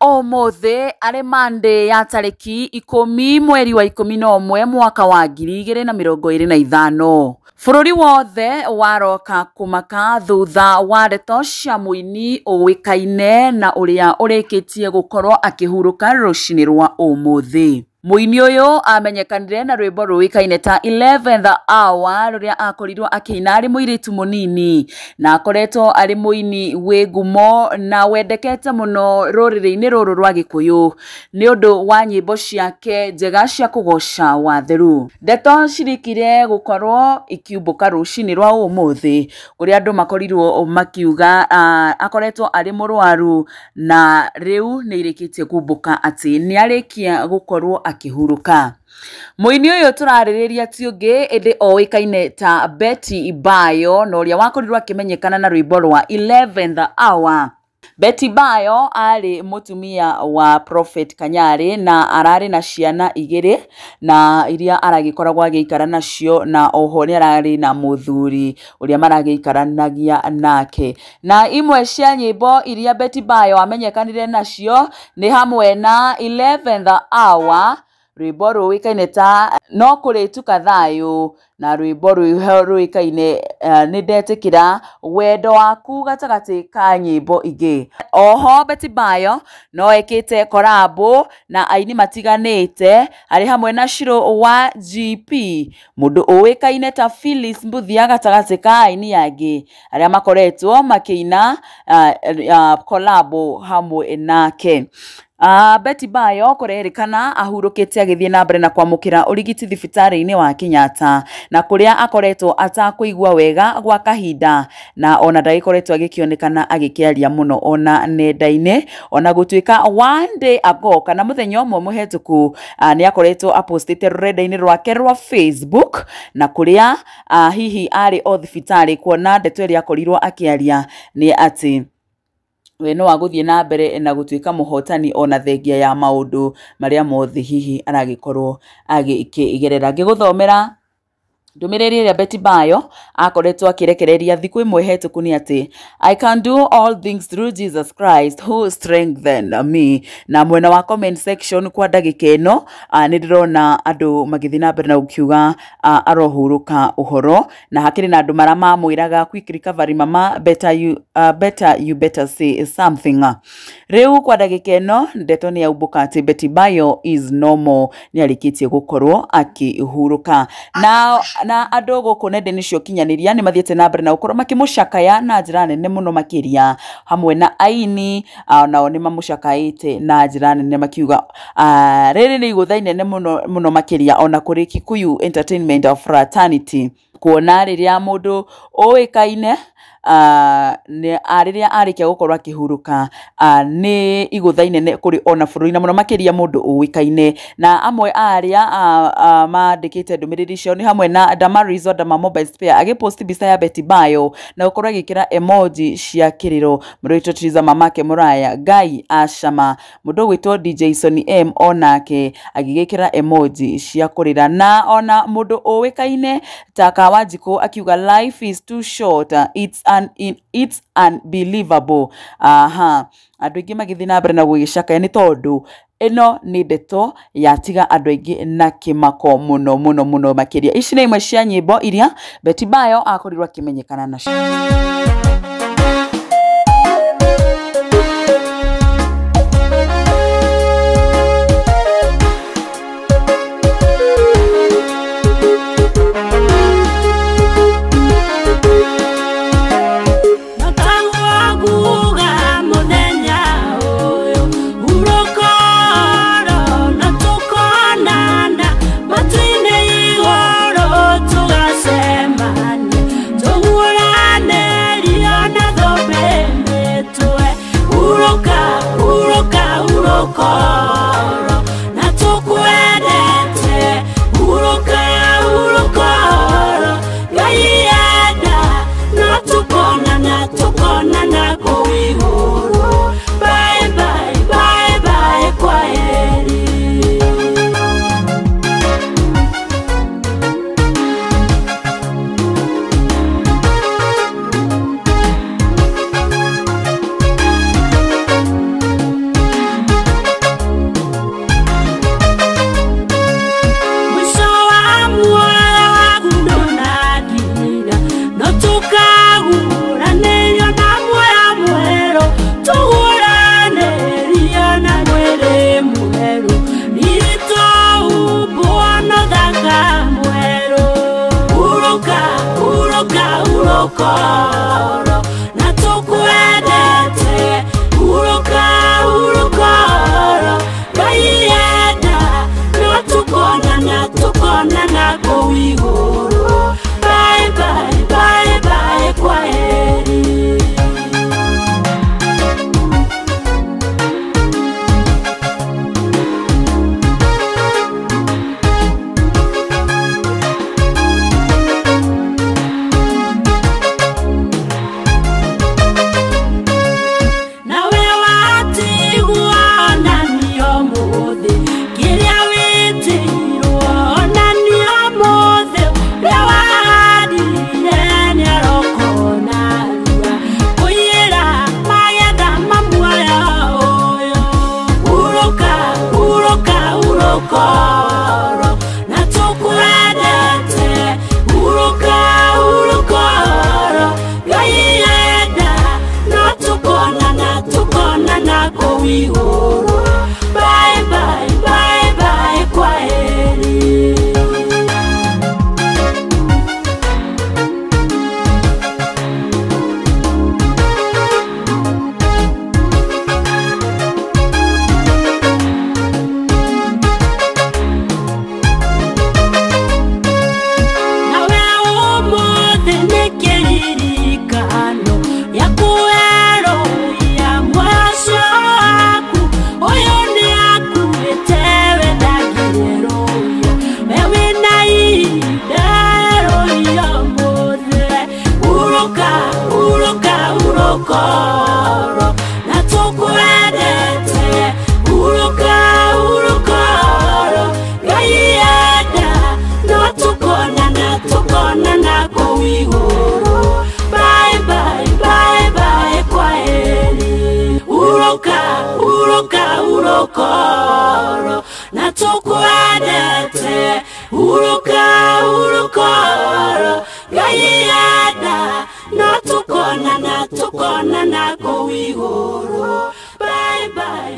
Ũmũthĩ arĩ Monday ya tarĩki 10 mweri wa 11 mwaka wa 2025. Bũrũri wothe waroka kũmaka thutha wa ndeto cia mũini ũĩkaine na ũrĩa ũrĩkĩtie gũkorwo akĩhurũka rũcinĩ rwa ũmũthĩ. Mũini ũyũ amenyekanire na rwĩmbo rũĩkaine ta 11th Hour rũrĩa akorirwo akĩina arĩ mũirĩtu mũnini, na akoretwo arĩ mũini wĩ ngumo na wendekete mũno rũrĩrĩ-inĩ rũrũ rwa Gĩkũyũ nĩ ũndũ wa nyĩmbo ciake njega cia kũgoca watheru. Ndeto cirikire gũkorwo ikiumbũka rũcinĩ rwa ũmũthĩ kũrĩa andũ makorirwo makiuga akoretwo arĩ mũrwaru na rĩu nĩ irĩkĩtie kumbũka atĩ nĩ arĩkia gũkorwo akĩhurũka. Mũini ũyũ tũrarĩrĩria ti ũngĩ ĩndĩ oĩkaine ta Betty Bayo na ũrĩa wakorirwo akĩmenyekana na rwĩmbo rwa 11th Hour. Betty Bayo arĩ mũtumia wa Prophet Kanyari na ararĩ na ciana igĩrĩ na iria aragĩkoragwo agĩikara nacio, na oho nĩ ararĩ na mũthuri ũrĩa maragĩikaranagia nake. Na imwe cia nyĩmbo iria Betty Bayo amenyekanire nacio nĩ hamwe na 11th Hour, rwĩmbo rũĩkaine ta no kũrĩtuka thayũ, na rwĩmbo rũĩkaine nĩ ndetĩkĩra wendo waku gatagatĩ ka nyĩmbo ingĩ. Oho Betty Bayo no ekĩte korabo na aini matiganĩte arĩ hamwe na Shiro wa GP, mũndũ ũĩkaine ta Phyllis Mbuthia gatagatĩ ka aini angĩ arĩa makoretwo makĩina kolabo hamwe nake. Betty Bayo kũrerĩkana ahurũkĩte agĩthiĩ na mbere na kwamũkĩra ũrigiti thibitarĩ-inĩ wa Kenyatta, na kũrĩa akoretwo atakũigua wega gwa kahinda, na ona ndagĩkoretwo agĩkĩonekana agĩkĩaria mũno ona nenda-inĩ, ona gũtuĩka one day ago kana mũthenya ũmwe mũhetũku nĩ akoretwo apostĩte rũrenda-inĩ rwake rwa Facebook, na kũrĩa hihi arĩ o thibitarĩ kuona ndeto ĩrĩa akorirwo akĩaria nĩ atĩ we no agũthiĩ na mbere na gũtuĩka mũhotani ona thengia ya maũndũ marĩa mothe hihi aragĩkorwo agĩkĩgerera. Ngĩgũthomera ndũmĩrĩri ĩrĩa Betty Bayo akoretwo akĩrekereria thikũ ĩmwe hetũku nĩ atĩ I can do all things through Jesus Christ who strengthened me. Na mwena wa comment section kwa ndagĩka ĩno nĩ ndĩrona andũ magĩthiĩ na mbere na gũkiuga arohurũka ũhoro, na hakĩrĩ na andũ marĩa mamwĩraga quick recovery mama, better you, better you better say something. Rĩu kwa ndagĩka ĩno ndeto nĩ yaumbũka atĩ Betty Bayo is normal, nĩ arĩkĩtie gũkorwo akĩhurũka. Na andũ gũkũ nenda-inĩ cia ũkinyanĩria nĩ mathiĩte na mbere na gũkorwo makĩmũcakaya na njĩra nene mũno makĩria, hamwe na aini nao nĩ mamũcakaĩte na njĩra nene makiuga rĩrĩ nĩ igũtha inene mũno mũno makĩria ona kũrĩ Kikuyu Entertainment Fraternity, kuona rĩrĩa mũndũ ũĩkaine rĩrĩa arĩkia gũkorwo akĩhurũka nĩ igũtha inene kũrĩ ona bũrũri na mũno makĩria mũndũ ũĩkaine. Na amwe a arĩa mandĩkĩte ndũmĩrĩri ciao nĩ hamwe na Damaris wa Dama Mobile Spare agĩpost mbica ya Betty Bayo na gũkorwo agĩkĩra emoji cia kĩrĩro. Mũndũ ũgwĩtwo Triza mamake Mũraya Ngai acama, mũndũ ũgwĩtwo DJ Sony M onake agĩgĩkĩra emoji cia kũrĩra, na ona mũndũ ũĩkaine ta Kawanjikũ akiuga life is too short, it's unbelievable. Aha, andũ aingĩ magĩthiĩ na mbere na gũgĩcakaya nĩ tondũ ĩno nĩ ndeto yatiga andũ aingĩ na kĩmako mũno mũno mũno makĩria. Ici nĩ imwe cia nyĩmbo iria Betty Bayo akorirwo akĩmenyekana nacio. Tugasemane, tugurane. kũu igũrũ. Bye bye, bye bye, kwaheri. Nawe ũmũthĩ nĩ kĩririkano gĩa kwerũhia mũico waku. Ũyũ nĩ akuĩte we ndangĩrũia, we wĩna ihinda rũia ũmũthĩ. Hurũka, hurũka, hurũka oro, na tũkwendete. Hurũka, hurũka oro, Ngai enda no tũkonana, tũkonana kũu igũrũ. Bye bye, bye bye, kwaheri. Hurũka, hurũka, hurũka oro, na tũkwendete. Hurũka, hurũka oro, Ngai enda no tũkonana, tũkonana kũu igũrũ. Bye bye.